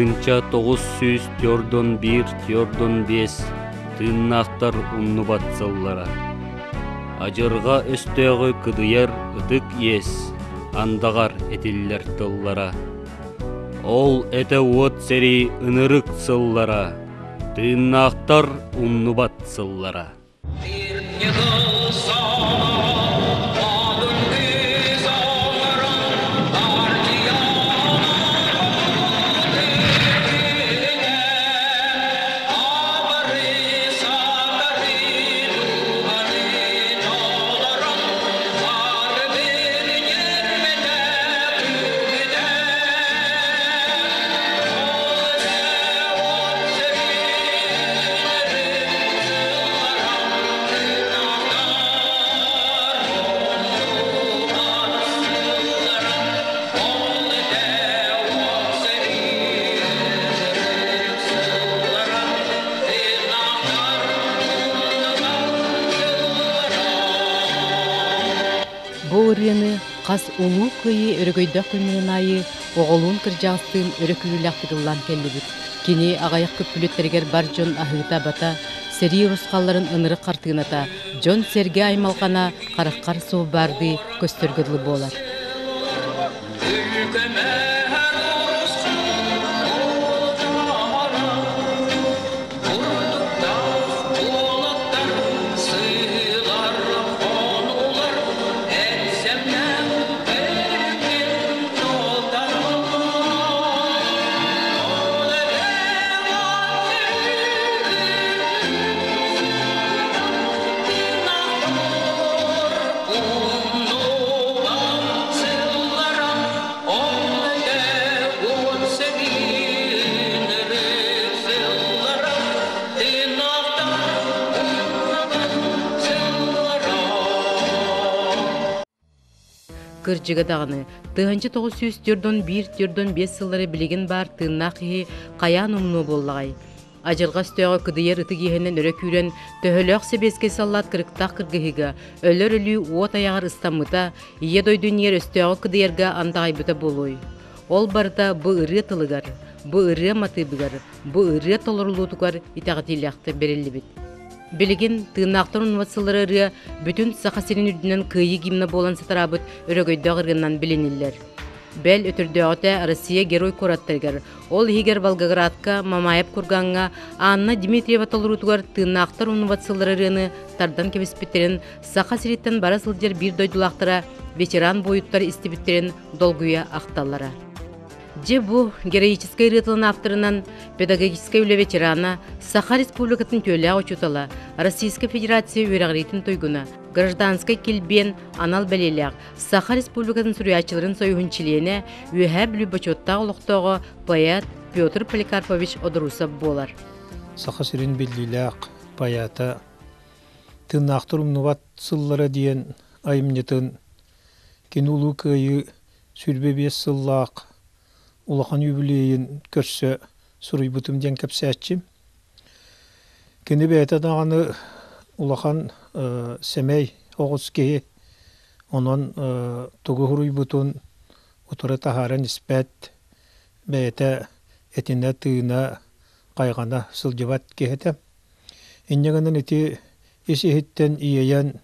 1941-45 тыыннаахтар умнубат сыллара. Адьырҕа өстөөҕү кыдыйар ытык иэс, андаҕар этиллэр тыллара. Ол этэ уот сэрии ынырык сыллара, тыыннаахтар умнубат сыллара. Бу ырыаны хас Улуу Кыайыы өрөгөйдөөх күннэрин аайы оҕолуун кырдьаҕастыын өрө күүрүүлээхтик ыллаан кэллибит. Кини аҕыйах күппүлүттэригэр бар дьон аһыыта-абата, сэрии урусхалларын ынырык хартыыната, дьон-сэргэ аймалҕана хараххар суолбаардыы көстөргө дылы буолар. Кырдьыга даҕаны, 1941-45 сыллары билигин баар тыыннаах киһи хайаан умнуо буоллаҕай? Адьырҕа өстөөҕү кыдыйар ытык иэһинэн өрө күүрэн, төһөлөөх сэбиэскэй саллаат кырыктаах кыргыһыыга өлөр өлүү уот айаҕар ыстаммыта, Ийэ дойду иннигэр өстөөҕү кыдыйарга андаҕайбыта буолуой? Ол барыта бу ырыа тылыгар, бу ырыа матыыбыгар, бу ырыа толорулуутугар итэҕэтиилээхтик бэриллибит. Билигин тыыннаахтар умнубат сыллары ырыа бүтүн Саха сирин үрдүнэн кыайыы гимна буолан сатараабыт өрөгөйдөөх ырыанан билиниллэр. Бэл, өтөрдөөҕүтэ Россия герой куораттарыгар, ол иһигэр Волгоградка, Мамаев кургаҥҥа Анна Дмитриева толоруутугар тыыннаахтар умнубат сыллары ырыаны тардан кэбиспиттэрин Саха сириттэн бара сылдьар биир дойдулаахтара ветеран буойуттар истибиттэрин долгуйа ахталлара. Дьэ бу героическай ырыа тылын авторынан педагогическай үлэ ветерана, Саха Республикатын үтүөлээх учуутала, Российскай Федерация үөрэҕириитин туйгуна, гражданскай килбиэн анал бэлиэлээх, Саха Республикатын суруйааччыларын союһун чилиэнэ, Үөһээ Бүлүү бочуоттаах олохтооҕо поэт Петр Поликарпович Одорусов буолар. Саха сирин биллиилээх поэта Тыыннаахтар умнубат сыллара диэн айымньытын кини Улуу Кыайыы 25 сыллаах улахан юбилейын көрсө суруйбутум диэн кэпсээччим. Кини бэйэтэ даҕаны улахан сэмэй оҕус киһи, онон тугу суруйбутун утары таһааран испэт, бэйэтэ этинэ-тыына хайҕана сылдьыбат киһи этэ. Инньэ гынан ити ис-иһиттэн иэйэн,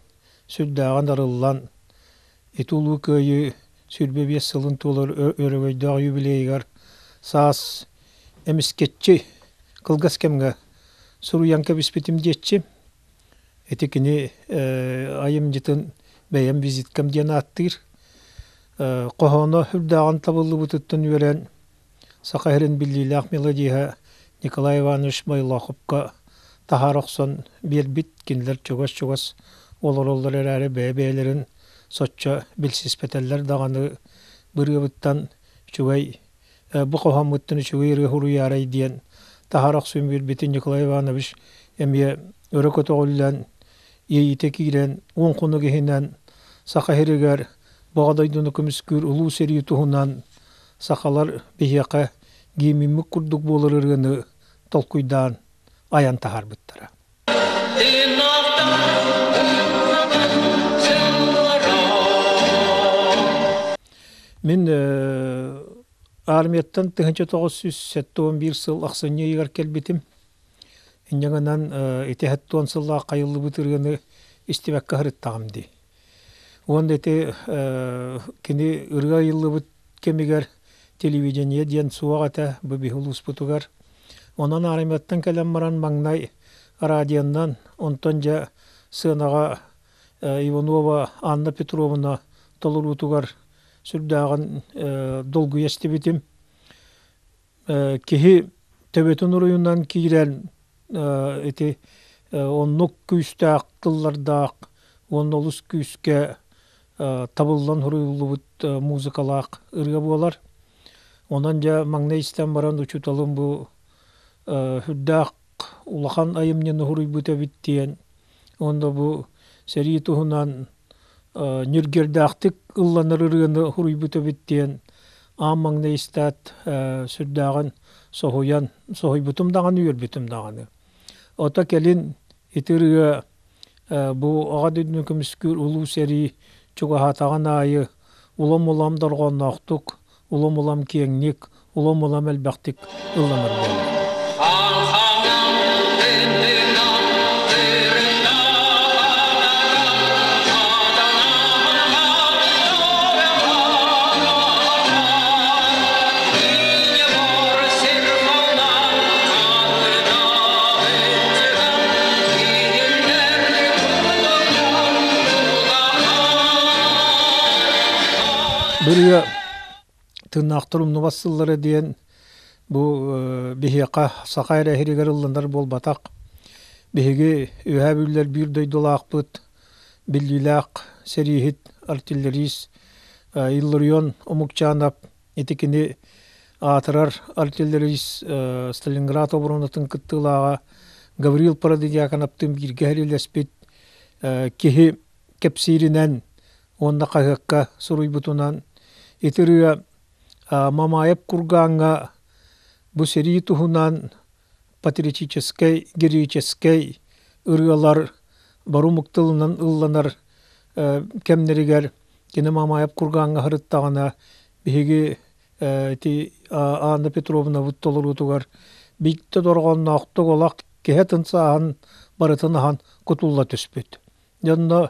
сүрдээҕин арыллан, Ити Улуу Кыайыы 25 сылын туолар өрөгөйдөөх юбилейыгар саас эмискэччи кылгас кэмҥэ суруйан кэбиспитим диэччи. Ити кини айымньытын бэйэм визиткам диэн ааттыыр. Хоһооно үрдээҕин табыллыбытыттан үөрэн Саха сирин биллиилээх мелодиһа Николай Иванович Мойлоховка таһаара охсон биэрбит. Кинилэр чугас-чугас олороллор эрээри бэйэ-бэйэлэрин соччо билсиспэтэллэр даҕаны бырыабыттан үчүгэй бу хоһооммуттан үчүгэй ырыа суруйаарай диэн таһаара охсон биэрбитин Николай Иванович эмиэ өрө көтөҕүллэн иэйиитэ киирэн уон хонук иһинэн Саха сиригэр Баҕа дойдуну көмүскүүр улуу сэрии туһунан сахалар биһиэхэ гиимиммит курдук буолар ырыаны толкуйдаан айан таһаарбыттара. Мин Армияттан 1971 сыл ахсынньы ыйыгар кэлбитим. Инньэ гынан ити 70 сыллаах хайыллыбыт ырыаны истибэккэ сырыттаҕым дии. Уонна ити кини ырыа айыллыбыт кэмигэр телевидение диэн суох этэ бу биһи улууспутугар. Онон армияттан кэлэн баран маҥнай радионан, онтон дьэ сыанаҕа Иванова Анна Петровна толоруутугар сүрдээҕин долгуйа истибитим. Киһи төбөтүн уруйунан киирэн ити оннук күүстээх тыллардаах уонна олус күүскэ табыллан суруйуллубут музыкалаах ырыа буолар. Онон дьэ маҥнай истэн баран учууталым бу сүрдээх улахан айымньыны суруйбут эбит диэн уонна бу сэрии туһунан ньиргиэрдээхтик ылланар ырыаны суруйбут эбит диэн аан маҥнай истээт сүрдээҕин соһуйан соһуйбутум даҕаны үөрбүтүм даҕаны. Ото кэлин ити ырыа бу Аҕа дойдуну көмүскүүр улуу сэрии чугаһаатаҕын аайы улам-улам дорҕоонноохтук, улам-улам киэҥник, улам-улам элбэхтик ылланар буолла. Бырыа тыыннаахтар умнубат сыллара диэн бу биһиэхэ саха эрэ иһигэр ылланар буолбатах. Биһиги Үөһээ Бүлүүлэр биир дойдулаахпыт, биллиилээх сэрииһит, артиллерист Илларион Омукчанов ити кини аатырар артиллерист Сталинград оборонатын кыттыылааҕа Гаврил Парадыдьяконовтыын бииргэ сэриилэспит киһи кэпсииринэн уонна хаһыакка суруйбутунан ити ырыа Мамаев кургааҥҥа бу сэрии туһунан патриотическай, героическай ырыалар бары омук тылынан ылланар кэмнэригэр кини Мамаев кургааҥҥа сырыттаҕына биһиги ити Анна Петровнабыт толоруутугар биирдэ дорҕоонноохтук олох киһи атын сааһын барытын аһан кутулла түспүт. Дьонно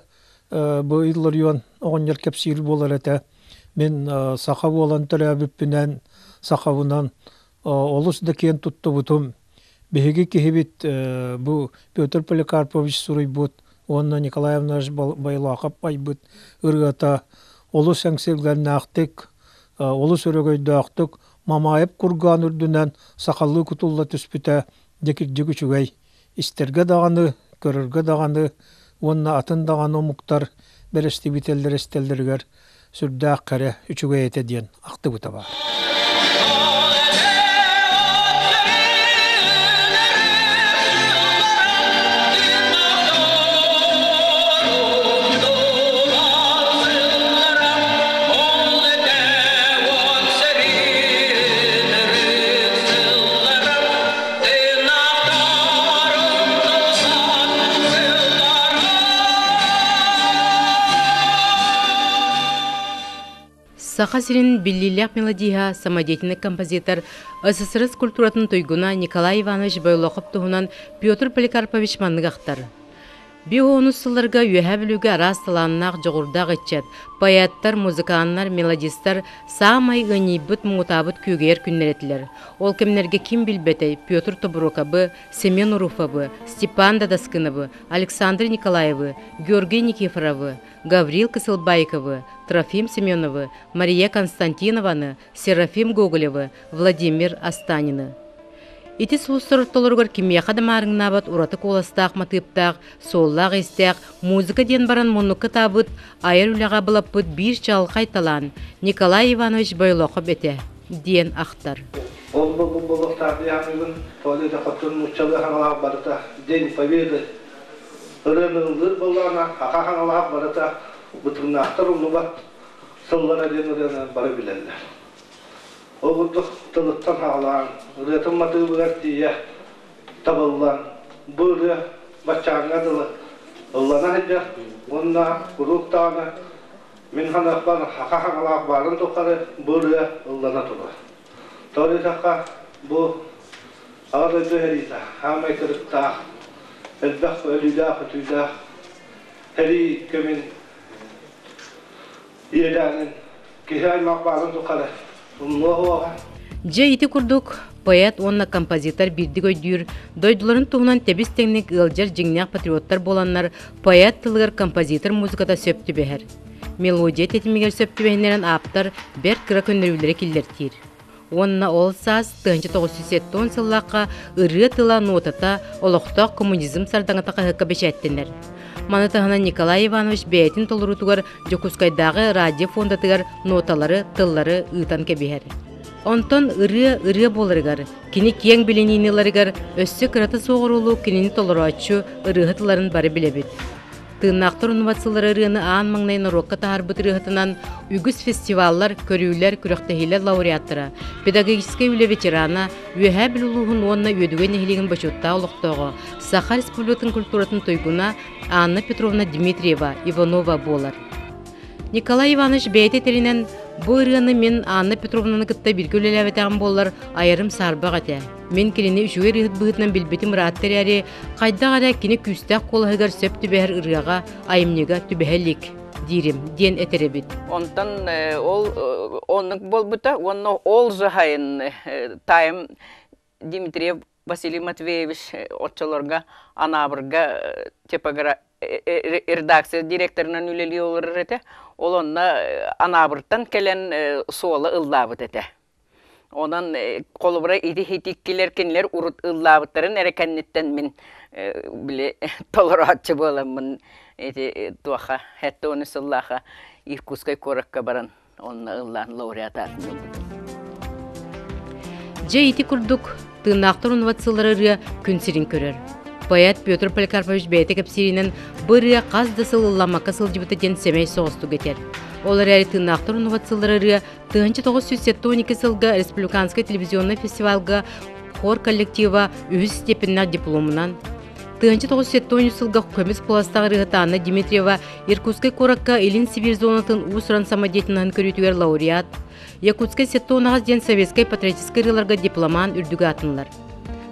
бу Илларион оҕонньор кэпсиир буолар этэ. Мин саха буолан төрөөбүппүнэн, сахабынан олус да киэн туттубутум. Биһиги киһибит бу Петр Поликарпович суруйбут уонна Николай Иванович Байлахов айбыт ырыата олус эҥсилгэннээхтик, олус өрөгөйдөөхтүк Мамаев кургаан үрдүнэн сахалыы кутулла түспүтэ дьэ кирдьик үчүгэй. Истэргэ даҕаны, көрөргө даҕаны уонна атын даҕаны омуктар бэрэстэбиитэллэр истэллэригэр сүрдээх кэрэ үчүгэй этэ диэн ахтыбыта баар. Саха сирин биллиилээх мелодиһа, самодеятельный композитор, СССР культуратын туйгуна Николай Иванович Бойлохов туһунан Петр Поликарпович маннык ахтар. Биир сылларга Үөһээ Бүлүүгэ араас талааннаах дьоҕурдаах ыччат, поэттар, музыканнар, мелодистар саамай ыанньыйбыт, муҥутаабыт күөгэйэр күннэрэ этилэр. Ол кэмнэргэ ким билбэтэй Петр Тобурукабы, Семен Руфовы, Степан Дадаскыновы, Александр Николаевы, Георгий Никифоровы, Гаврил Кысылбайковы, Трофим Семеновы, Мария Константинованы, Серафим Гоголевы, Владимир Останины. Ити сулустар ортолоругар кимиэхэ да маарыҥнаабат ураты куоластаах матыыптаах, суоллаах-иистээх музыка диэн баран муннукка таабыт, айар үлэҕэ былаппыт биир чаҕылхай талаан Николай Иванович Бойлохов этэ, диэн ахтар. Ол бу буолуохтаах дии саныыбын. Тоҕо диэтэххэ, нууччалыы хаҥалаах барыта День Победы ырыаны ыллыыр буоллаҕына, саха хаҥалаах барыта бытыгнаахтар умнубат сыллара диэн ырыаны бары билэллэр. Ол курдук тылыттан саҕалаан, ырыатын матыыбыгар тиийэ табыллан, бу ырыа баччааҥҥа дылы ыллана сылдьар уонна куруук даҕаны мин саныахпар саха хаҥалаах баарын тухары бу ырыа ыллана турар. Тоҕо диэтэххэ, бу Аҕа дойду сэриитэ саамай кырыктаах, элбэх өлүүлээх-өтүүлээх сэрии кэмин иэдээнин киһи аймах баарын тухары умнуо суоҕа. Дьэ ити курдук поэт уонна композитор биирдик өйдүүр, дойдуларын туһунан тэбис-тэҥник ыалдьар дьиҥнээх патриоттар буоланнар поэт тылыгар композитор музыката сөп түбэһэр. Мелодия тэтимигэр сөп түбэһиннэрэн ааптар бэрт кыра көннөрүүлэри киллэртиир. Уонна ол саас 1970 сыллаахха ырыа тыла нотата олохтоох коммунизм сардаҥата хаһыакка бэчээттэнэр. Маны таһынан Николай Иванович бэйэтин толоруутугар Дьокуускайдааҕы радио фондатыгар ноталары, тыллары ыытан кэбиһэр. Онтон ырыа ырыа буоларыгар, кини киэҥ билиниини ыларыгар өссө кырата суох оруолу кинини толорооччу ырыаһыт ыларын бары билэбит. Тыыннаахтар унубат сыллары ырыаны аан маҥнай норуокка таһаарбыт ырыаһытынан үгүс фестиваллар, көрүүлэр, күрэхтэһиилэр лауреаттара, педагогическай үлэ ветерана, Үөһээ Бүлүү улууһун уонна Үөдүгэй нэһилиэгин бочуоттаах олохтооҕо, Саха Республикатын культуратын туйгуна Анна Петровна Дмитриева, Иванова буолар. Николай Иванович бэйэтэ этэринэн, бу ырыаны мин Анна Петровнаны кытта бииргэ үлэлээбэтэҕим буоллар, айарым саарбах этэ. Мин кинини үчүгэй ырыаһыт быһыытынан билбитим ыраатта эрээри, хайдах эрэ кини күүстээх куолаһыгар сөп түбэһэр ырыаҕа, айымньыга түбэһэ илик диирим, диэн этэр эбит. Онтон ол оннук буолбута уонна ол жаһайын таайым Дмитриев Василий Матвеевич оччолорго Анаабырга типограф редакция директорынан үлэлии олорор этэ. Ол онно Анаабыртан кэлэн суола ыллаабыт этэ. Онон холобура ити иккилэр кинилэр урут ыллаабыттарын эрэ кэнниттэн мин били толорооччу буоламмын ити туоха 70 сыллааха Иркутскай куоракка баран онно ыллаан лауреат аатын ылбытым. Дьэ ити курдук тыыннаахтар унубат сыллары ырыа күн сирин көрөр. Поэт Петр Поликарпович бэйэтэ кэпсииринэн бу ырыа хас да сыл ылламмакка сылдьыбыта диэн сэмэй соҕустук этэр. Ол эрээри тыыннаахтар унубат сыллары ырыа 1972 сылга республиканскай телевизионнай фестивалга хор коллектива үһүс степеннээх дипломунан 1973 сылга көмүс куоластаах ырыаһыт Анна Дмитриева Иркутскай куоракка Илин Сибиир зонатын уус-уран самодеятельноһын көрүүтүгэр лауреат, Якутскай 78 диэн советскай патриотическай ырыаларга дипломан үрдүгү аатынылар.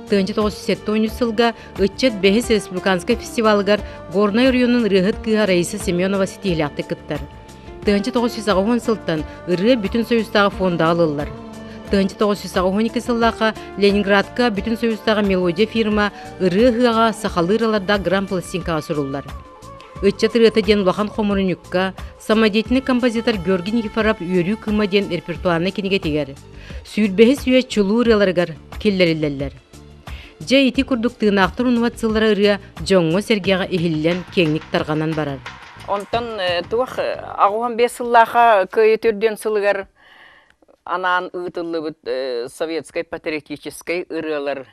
1973 сылга ыччат бэһис республиканскай фестивалыгар Горнай оройуонун ырыаһыт кыыһа Раиса Семенова ситиһиилээхтик кыттар. 1980 сылтан ырыа Бүтүн Союзтааҕы фондаҕа ылыллар. 1982 сыллаахха Ленинградка Бүтүн Союзтааҕы мелодия фирма ырыа ыһыаҕа сахалыы ырыалардаах грамм-пластинкаҕа суруллар. Ыччат ырыата диэн улахан хомурунньукка самодеятельный композитор Георгий Никифоров «Үөрүү кыыма» диэн репертуарнай кинигэтигэр сүүрбэһис үйэ чулуу ырыаларыгар киллэриллэллэр. Дьэ ити курдук тыынаахтар унубат сыллара ырыа дьоҥҥо-сэргэҕэ иһиллэн киэҥник тарҕанан барар. Онтон туох 85 сыллааха Кыайыы төрдүөн сылыгар анаан ыытыллыбыт советскай патриотическай ырыалар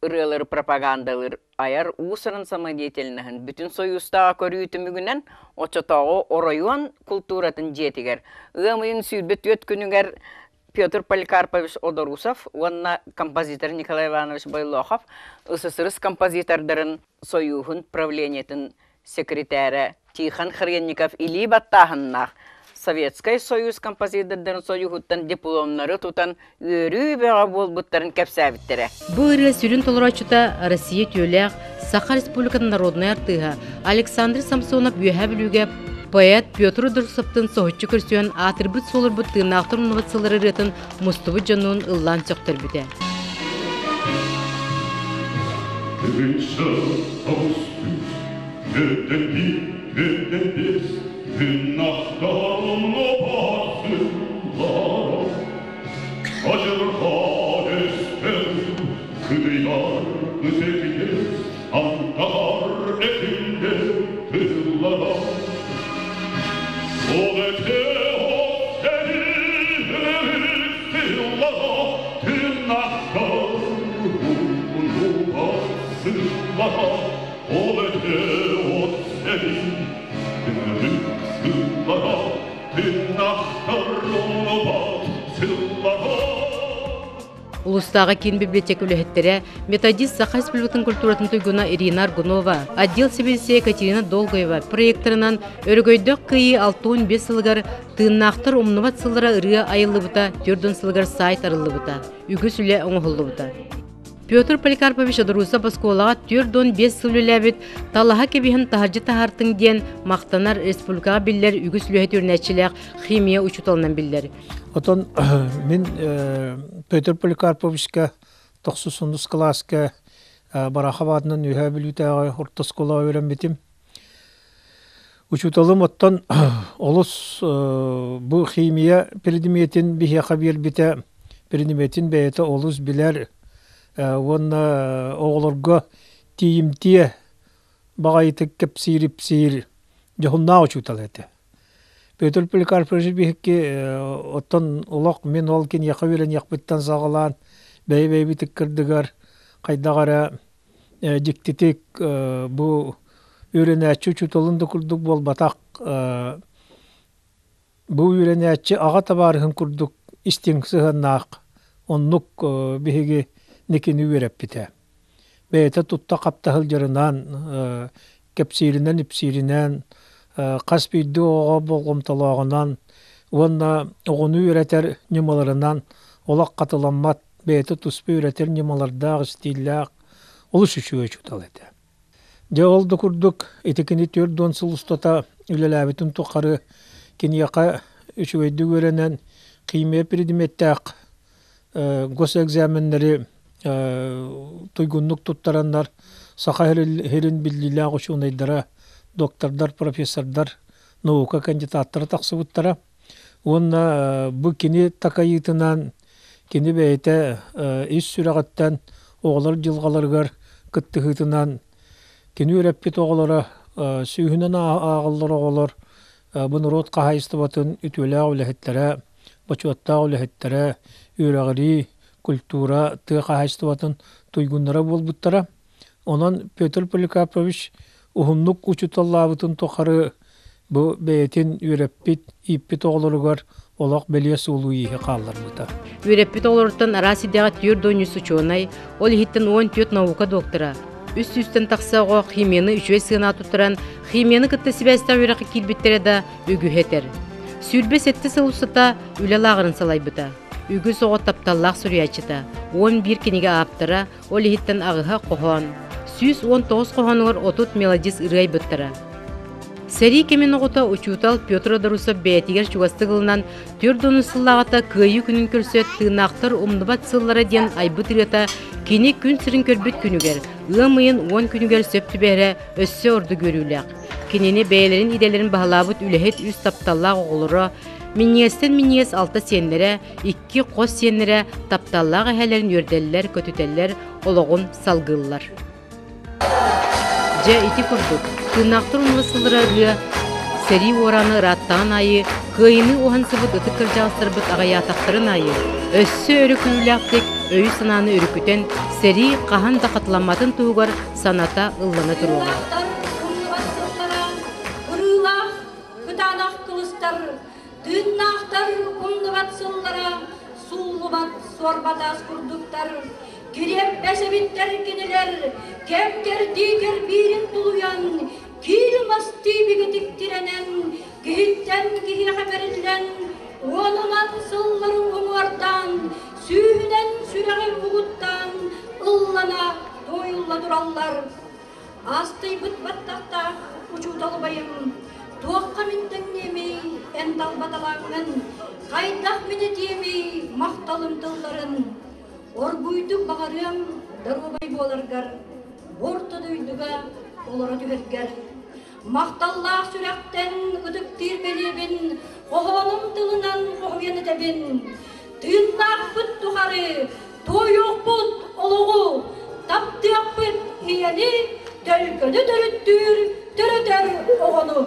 ырыалары пропагандалыыр айар уус-уран самодеятельноһын бүтүн Союзтааҕы көрүү түмүгүнэн оччотооҕу оройуон култууратын дьиэтигэр ыам ыйын 24 күнүгэр Петр Поликарпович Одорусов уонна композитор Николай Иванович Бойлохов СССР композитордарын Союһун правлениетын секретарэ Тихон Хренников илии баттааһыннаах Советскай Союз композитордарын союһуттан дипломнары тутан үөрүү бөҕө буолбуттарын кэпсээбиттэрэ. Бу ырыа сүрүн толорооччута Россия үтүөлээх Саха Республикатын народнай артыыһа Александр Самсонов Үөһээ Бүлүүгэ поэт Петр Удрусовтын соһуччу көрсүөн аатырбыт суолурбут тыыннаахтар умнубат сыллар ырыатын мустубут дьоннуун ыллаан сөхтөрбүтэ. Тыһыынча тоҕус сүүс түөртэн биир, түөртэн биэс тыыннаахтар умнубат сыллара. Адьырҕа өстөөх кыдыйар ытык иэс андаҕар этиллэр тыллара. Ол этэ сыллара тыыннаахтар умнубат сыллара. Ол этэ от сэрии ынырык сыллара тыыннаахтар умнубат сыллара. Улуустааҕы киин библиотека үлэһиттэрэ, методист Саха Республикатын культуратын туйгуна Ирина Аргунова, отдел сэбиэдиссэйэ Екатерина Долгоева проектарынан Өрөгөйдөөх Кыайыы 65 сылыгар Тыыннаахтар умнубат сыллара ырыа айыллыбыта, 40 сылыгар сайт арыллыбыта, үгүс үлэ оҥоһуллубута. Петр Поликарпович Адрусов оскуолаҕа 45 сыл үлэлээбит талаһа кэбиһэн таһырдьа таһаартыҥ диэн махтанар республикаҕа биллэр үгүс үлэһит үөрэнээччилээх химия учууталынан биллэр. Отон мин Петр Поликарповичка тохсус онус кылааска Барахов аатынан Үөһээ Бүлүүтээҕи орто оскуолаҕа үөрэммитим. Учууталым оттон олус бу химия предметин биһиэхэ биэрбитэ, предметин бэйэтэ олус билэр уонна оҕолорго тиийимтиэ баҕайытык кэпсиир-ипсиир дьоһуннаах учуутал этэ. Петр Поликарпович биһикки оттон олох мин ол киниэхэ үөрэниэхпиттэн саҕалаан бэйэ-бэйэбит ыккардыгар хайдах эрэ дьиктитик бу үөрэнээччи учууталын да курдук буолбатах бу үөрэнээччи аҕа табаарыһын курдук истиҥ сыһыаннаах оннук биһиги Никини үөрэппитэ. Бэйэтэ тутта-хапта сылдьарынан, кэпсииринэн-ипсииринэн, хас биирдии оҕоҕо болҕомтолооҕунан уонна оҕону үөрэтэр ньымаларынан олох хатыламмат бэйэтэ туспа үөрэтэр ньымалардаах, истииллээх олус үчүгэй учуутал этэ. Дьэ ол да курдук ити кини 40 сыл устата үлэлээбитин тухары киниэхэ үчүгэйдик үөрэнэн химия предметтээх госэкзаменнары туйгуннук туттараннар саха сирин биллиилээх учуонайдара, доктордар, профессордар, наука кандидаттара тахсыбыттара. Уонна бу кини такайыытынан кини бэйэтэ ис сүрэҕиттэн оҕолор дьылҕаларыгар кыттыһыытынан кини үөрэппит оҕолоро сүүһүнэн ааҕыллар оҕолор бу норуот хаһаайыстыбатын үтүөлээх үлэһиттэрэ, бочуоттаах үлэһиттэрэ, үөрэҕирии, культура, тыа хаһаайыстыбатын туйгуннара буолбуттара. Онон Петр Поликарпович уһуннук учууталлаабытын тухары бу бэйэтин үөрэппит, ииппит оҕолоругар олох бэлиэ суолу-ииһи хаалларбыта. Үөрэппит оҕолоруттан араас идэҕэ 43 учуонай, ол иһиттэн 14 наука доктора, үс сүүстэн тахса оҕо химияны үчүгэй сыанаҕа туттаран, химияны кытта сибээстээх үөрэххэ киирбиттэрэ да үгүһү этэр. 27 сыл устата үлэ лааҕырын салайбыта. Үгүс оҕо тапталлаах суруйааччыта, 11 кинигэ ааптара, ол иһиттэн аҕыһа хоһоон. 119 хоһоонугар 30 мелодист ырыа айбыттара. Сэрии кэмин оҕото учуутал Петр Одарусов бэйэтигэр чугастык ылынан 40 сыллааҕыта Кыайыы күнүн көрсө Тыыннаахтар умнубат сыллара диэн айбыт ырыата кини күн сирин көрбүт күнүгэр, ыам ыйын 10 күнүгэр сөп түбэһэрэ өссө ордук үөрүүлээх. Кинини бэйэлэрин идэлэрин баһылаабыт үлэһит үс тапталлаах оҕолоро, минньигэстэн минньигэс алта сиэннэрэ, икки хос сиэннэрэ тапталлаах эһээлэрин үөрдэллэр, көтүтэллэр, олоҕун салгыыллар. Дьэ, ити курдук, тыыннаахтар умнубат сыллара ырыа сэрии уораана ырааттаҕын аайы, кыайыыны уһансыбыт ытык кырдьаҕастарбыт аҕыйаатахтарын аайы, өссө өрүкүлүүлээхтик өйү-санааны өрүкүтэн, сэрии хаһан да хатыламматын туһугар саната ыллана туруоҕа. Кырыылаах кытаанах кылыстар Тыыннаахтар умнубат сыллара, сууллубат суорбатаас курдуктар, кириэппэс эбиттэр кинилэр, кэм-кэрдии кэрбиирин тулуйан, киил мастыы бигэтик тирэнэн, киһиттэн киһиэхэ бэриллэн, уонунан сыллары уҥуордаан, сүүһүнэн сүрэҕи угуттаан, ыллана, туойулла тураллар. Аастыйбыт баттахтаах учуутал убайым, туохха мин тэҥниэмий эн талбаталааҥҥын, хайдах мин этиэмий махталым тылларын? Оргууйдук баҕарыам доруобай буоларгар, орто дойдуга олоро түһэргэр. Махталлаах сүрэхтэн ытыктыыр бэлиэбин, хоһоонум тылынан хоһуйан этэбин. Тыыннаахпыт тухары Туойуохпут олоҕу, таптыахпыт ийэни, төлкөнү төрүттүүр төрөтөр оҕону.